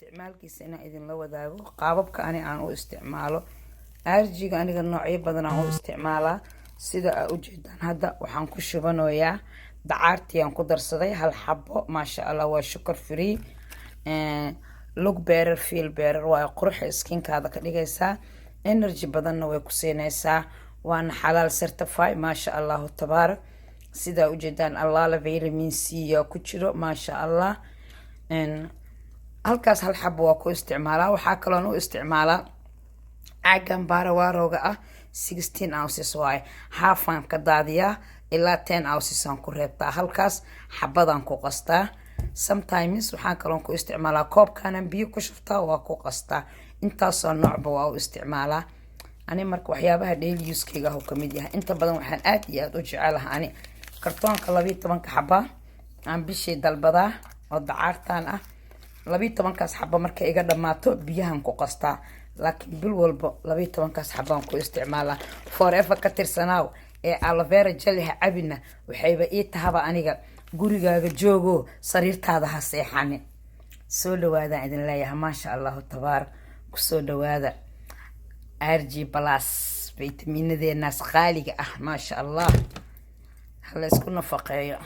Isticmaalkiisa inaan idinla wadaago, qaababka ani aan u isticmaalo arjiga. Aniga noocyo badan aan u isticmaalaa. Sida aa ujeedaan, hadda waxaan ku shubanayaa dacaartii aan ku darsaday hal xabo. Maasha Allah, waa sugar free, look better, feel better. Waa quruxa skinkaada ka dhigaysaa, energy badanna way ku siinaysaa, waana xalaal certify. Maasha Allahu tabaarak. Sidaa ujeedaan, allaala vitamin C yaa ku jiro. Maasha Allah, halkaas hal xabo waa ku isticmaalaa. Waxaa kaloon u isticmaalaa caagan baarawaarooga ah, 16 ounces waaye. Half aan ka daadiyaa, ilaa 10 ounces aan ku reebtaa, halkaas xabadaan ku qastaa. Sometimes waxaan kaloon ku isticmaalaa koobkaanaan biyo ku shubtaa, waa ku qastaa. Intaasoo noocba waa u isticmaalaa ani. Marka waxyaabaha daily usekeyga ah uu kamid yahay. Inta badan waxaan aad iyo aada u jecelaha ani kartoonka 12-ka xaba aan bishii dalbadaa oo dacaartan ah. 12-kaas xaba markay iga dhammaato, biyahan ku qastaa, laakiin bil walba 12-kaas xabaan ku isticmaalaa. Forever ka tirsanaaw ee aloe vera jelly ha cabina. Waxayba ii tahaba aniga gurigaaga joogo, sariirtaada ha seexanin. Soo dhawaadaan idin leeyahay. Maasha Allahu tabaarak. Kusoo dhawaada Argi Plus, vitaminadeenaas qaaliga ah. Maasha Allah, hala isku nafaqeeyo.